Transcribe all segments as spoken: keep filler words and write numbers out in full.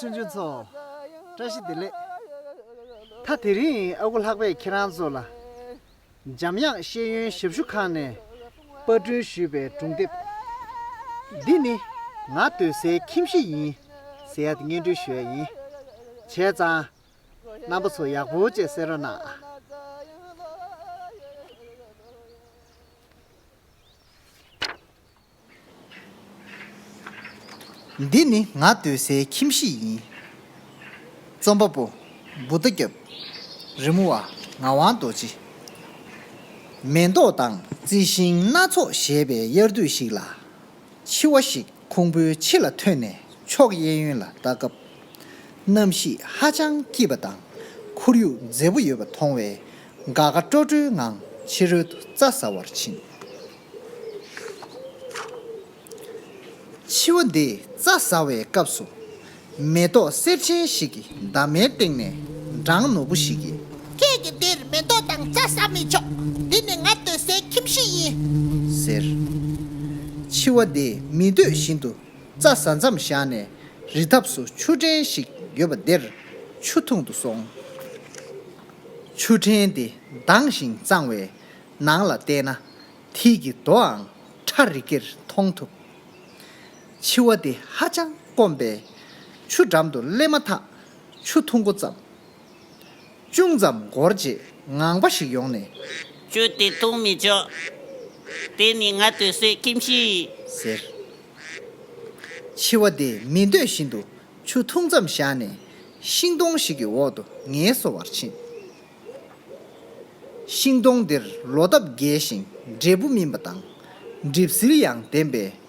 ཆུང་ཆུང་ཚོ། བཀྲ་ཤིས་བདེ་ལེགས། ད་དེ་རིང་ཨ་ཁུ་ལྷག་པས་ཁྱེད་རང་ཚོ་ལ། འཇམ་དབྱངས་ཤེས་ཡོན་ཞབས་ཞུ་ཁང་ནས་པར་སྐྲུན་ཞུས་པའི་སྒྲུང་དེབ། འདི་ནི་ང་སྡོད་སའི་ཁྱིམ་གཞིས་ཡིན་ཟེར་ཡ་དེ་སྙན་སྒྲོན་ཞུ་ཡ་ཡིན། བྱས་ཙང་། རྣམ་པ་ཚོ་ཡག་པོ་བྱས་གསན་རོགས་གནང་། འདི་ནི་ང་སྡོད་སའི་ཁྱིམ་གཞིས་ཡིན། རྩོམ་པ་པོ། བུ་ཏོ་སྐྱབས། རི་མོ་བ། ངག་དབང་རྡོ་རྗེ། མེ་ཏོག་དང་རྩི་ཤིང་སྣ་ཚོགས་བཞད་པའི་དབྱར་དུས་ཤིག་ལ། འཕྱི་བ་ཞིག་ཁུང་བུའི་ཕྱི་ལ་ཐོན་ནས་ཕྱོགས་གཡས་གཡོན་ལ་ལྟ་སྐབས། གནམ་གཤིས་ཧ་ཅང་སྐྱིད་པ་དང་ཁོར་ཡུག་མཛེས་པོ་ཡོད་པ་མཐོང་བས་དགའ་དགའ་སྤྲོ་སྤྲོའི་ངང་ཕྱི་རོལ་དུ་རྩྭ་ཟ་བར་ཕྱིན། འཕྱི་བ་འདིས་རྩྭ་ཟ་བའི་སྐབས་སུ། མེ་ཏོག་སེར་ཆེན་ཞིག་གི་འདབ་མའི་སྟེང་ནས་སྦྲང་ནོར་བུ་ཞིག་གིས། ཁྱེད་ཀྱིས་འདིར་མེ་ཏོག་དང་རྩྭ་ཟ་མི་ཆོག་འདི་ནི་ང་སྡོད་སའི་ཁྱིམ་གཞིས་ཡིན། ཟེར། འཕྱི་བ་དེས་མི་འདོད་བཞིན་དུ་རྩྭ་ཟ་མཚམས་བཞག་ནས་རི་འདབས་སུ་ཆུ་ཕྲན་ཞིག་ཡོད་པ་དེར་ཆུ་འཐུང་དུ་སོང་། ཆུ་ཕྲན་དེ་དྭངས་ཤིང་གཙང་བས་ནང་ལ་བལྟས་ན། དེ་གི་རྡོའང་ཁྲ་རིག་གེར་མཐོང་ཐུབ། འཕྱི་བ་དེ་ཧ་ཅང་སྐོམ་པས་ཆུ་འགྲམ་དུ་སླེབས་མ་ཐག་ཆུ་འཐུང་འགོ་བརྩམས། ཅུང་ཙམ་འགོར་རྗེས་ངང་པ་ཞིག་ཡོང་ནས། ཆུ་དེ་འཐུང་མི་ཆོག་དེ་ནི་ང་སྡོད་སའི་ཁྱིམ་གཞིས་ཡིན། ཟེར། འཕྱི་བ་དེས་མི་འདོད་བཞིན་དུ་ཆུ་འཐུང་མཚམས་བཞག་ནས་ཤིང་སྡོང་ཞིག་གི་འོག་ཏུ་ངལ་གསོ་བར་ཕྱིན། ཤིང་སྡོང་འདིར་ལོ་འདབ་རྒྱས་ཤིང་འབྲས་བུ་སྨིན་པ་དང་། གྲིབ་བསིལ་ཡང་ལྡན་པས།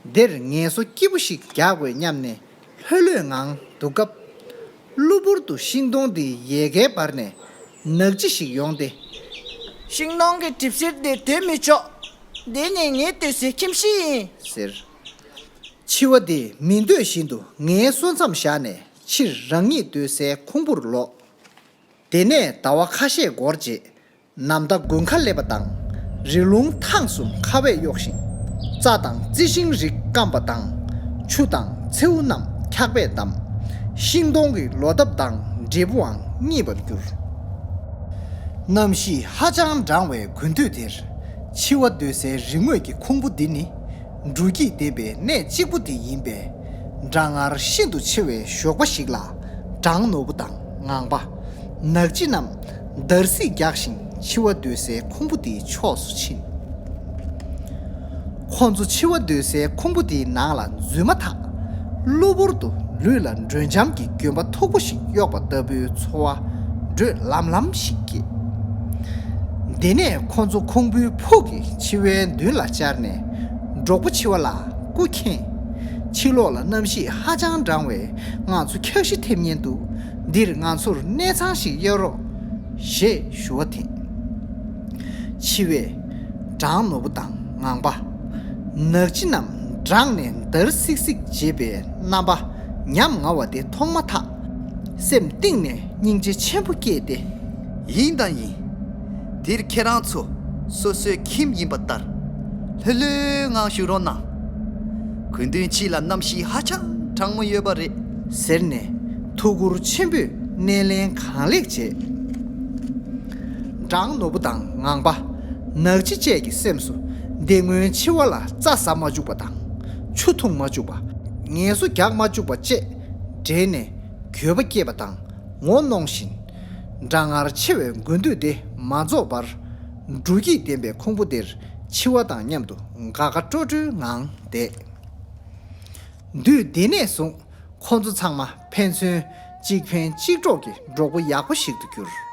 འདིར་ངལ་གསོ་སྐྱིད་པོ་ཞིག་རྒྱག་དགོས་སྙམ་ནས་ལྷོད་ལྷོད་ངང་འདུག་སྐབས། གློ་བུར་དུ་ཤིང་སྡོང་འདིའི་ཡལ་གའི་བར་ནས་ནག་ཅི་ཞིག་ཡོང་སྟེ། ཤིང་སྡོང་གི་གྲིབ་བསིལ་འདིར་སྡོད་མི་ཆོག་འདི་ནི་ངའི་སྡོད་སའི་ཁྱིམ་གཞིས་ཡིན། ཟེར། འཕྱི་བ་དེས་མི་འདོད་བཞིན་དུ་ངལ་གསོ་མཚམས་བཞག་ནས་ཕྱིར་རང་ཉིད་སྡོད་སའི་ཁུང་བུར་ལོག་དེ་ནས་ཟླ་བ་ཁ་ཤས་འགོར་རྗེས། ནམ་ཟླ་དགུན་ཁ་སླེབས་པ་དང་། རི་ཀླུང་ཐང་གསུམ་ཁ་བས་གཡོགས་ཤིང་། རྩྭ་དང་རྩི་ཤིང་རིགས་སྐམ་པ་དང་། ཆུ་དང་མཚེའུ་རྣམས་འཁྱག་པས་བསྡམས། ཤིང་སྡོང་གི་ལོ་འདབ་དང་འབྲས་བུའང་རྙིད་པར་གྱུར། གནམ་གཤིས་ཧ་ཅང་གྲང་བའི་དགུན་དུས་དེར། འཕྱི་བ་སྡོད་སའི་རི་ངོས་ཀྱི་ཁུང་བུ་འདི་ནི། འབྲུག་སྐྱིད་ལྡན་པའི་གནས་གཅིག་པུ་དེ་ཡིན་པས། གྲང་ངར་ཤིན་ཏུ་ཆེ་བའི་ཞོགས་པ་ཞིག་ལ། སྦྲང་ནོར་བུ་དང་ངང་པ། ནག་ཅི་རྣམས་འདར་སིག་རྒྱག་བཞིན་འཕྱི་བ་སྡོད་སའི་ཁུང་བུ་དེའི་ཕྱོགས་སུ་ཕྱིན། ཁོ་ཚོ་འཕྱི་བ་སྡོད་སའི་ཁུང་བུ་དེའི་ནང་ལ་འཛུལ་མ་ཐག་གློ་བུར་དུ་ལུས་ལ་མགྲོན་འཆམ་གྱི་རྒྱུན་པ་མཐུག་པོ་ཞིག་གཡོགས་པ་ལྟ་བུའི་ཚོར་བ་འདྲོད་ལམ་ལམ་ཞིག་སྐྱེས། དེ་ནས་ཁོ་ཚོ་ཁུང་བུའི་ཕུག་གི་འཕྱི་བའི་མདུན་ལ་བཅར་ནས། གྲོགས་པོ་འཕྱི་བ་ལགས། སྐུ་མཁྱེན། ཕྱི་ལོགས་ལ་གནམ་གཤིས་ཧ་ཅང་གྲང་བས་ང་ཚོ་འཁྱག་ཤི་ཐེབས་ཉེན་འདུག་འདིར་ང་ཚོར་གནས་ཚང་ཞིག་གཡར་རོགས། ཞེས་ཞུ་བ་དེ། འཕྱི་བས། སྦྲང་ནོར་བུ་དང་ངང་པ། ནག་ཅི་རྣམས་འགྲངས་ནས་འདར་སིག་སིག་བྱེད་པའི་རྣམ་པ་ཉམ་ང་བ་དེ་མཐོང་མ་ཐག་སེམས་གཏིང་ནས་སྙིང་རྗེ་ཆེན་པོ་སྐྱེས་ཏེ། ཡིན་དང་ཡིན། འདིར་ཁྱེད་རང་ཚོ་སོ་སོའི་ཁྱིམ་ཡིན་པ་ལྟར། ལྷོད་ལྷོད་ངང་བཞུགས་རོགས་གནང་། དགུན་དུས་ཕྱི་ལ་གནམ་གཤིས་ཧ་ཅང་གྲང་མོ་ཡོད་པ་རེད། ཟེར་ནས་ཐུགས་ཁུར་ཆེན་པོས་སྣེ་ལེན་གང་ལེགས་བྱས། སྦྲང་ནོར་བུ་དང་ངང་པ། ནག་ཅི་བཅས་ཀྱི་སེམས་སུ། དེ་སྔོན་འཕྱི་བ་ལ་རྩྭ་ཟ་མ་བཅུག་པ་དང་། ཆུ་འཐུང་མ་བཅུག་པ། ངལ་གསོ་རྒྱག་མ་བཅུག་པ་བཅས་དྲན་ནས་འགྱོད་པ་སྐྱེས་པ་དང་ངོ་གནོང་བཞིན། གྲང་ངར་ཆེ་བའི་དགུན་དུས་དེ་མ་རྫོགས་བར། འབྲུག་སྐྱིད་ལྡན་པའི་ཁུང་བུ་དེར་འཕྱི་བ་དང་མཉམ་དུ་དགའ་དགའ་སྤྲོ་སྤྲོའི་ངང་བསྡད། དུས་དེ་ནས་བཟུང་ཁོ་ཚོ་ཚང་མ་ཕན་ཚུན་གཅིག་ཕན་གཅིག་གྲོགས་ཀྱི་གྲོགས་པོ་ཡག་པོ་ཞིག་ཏུ་གྱུར།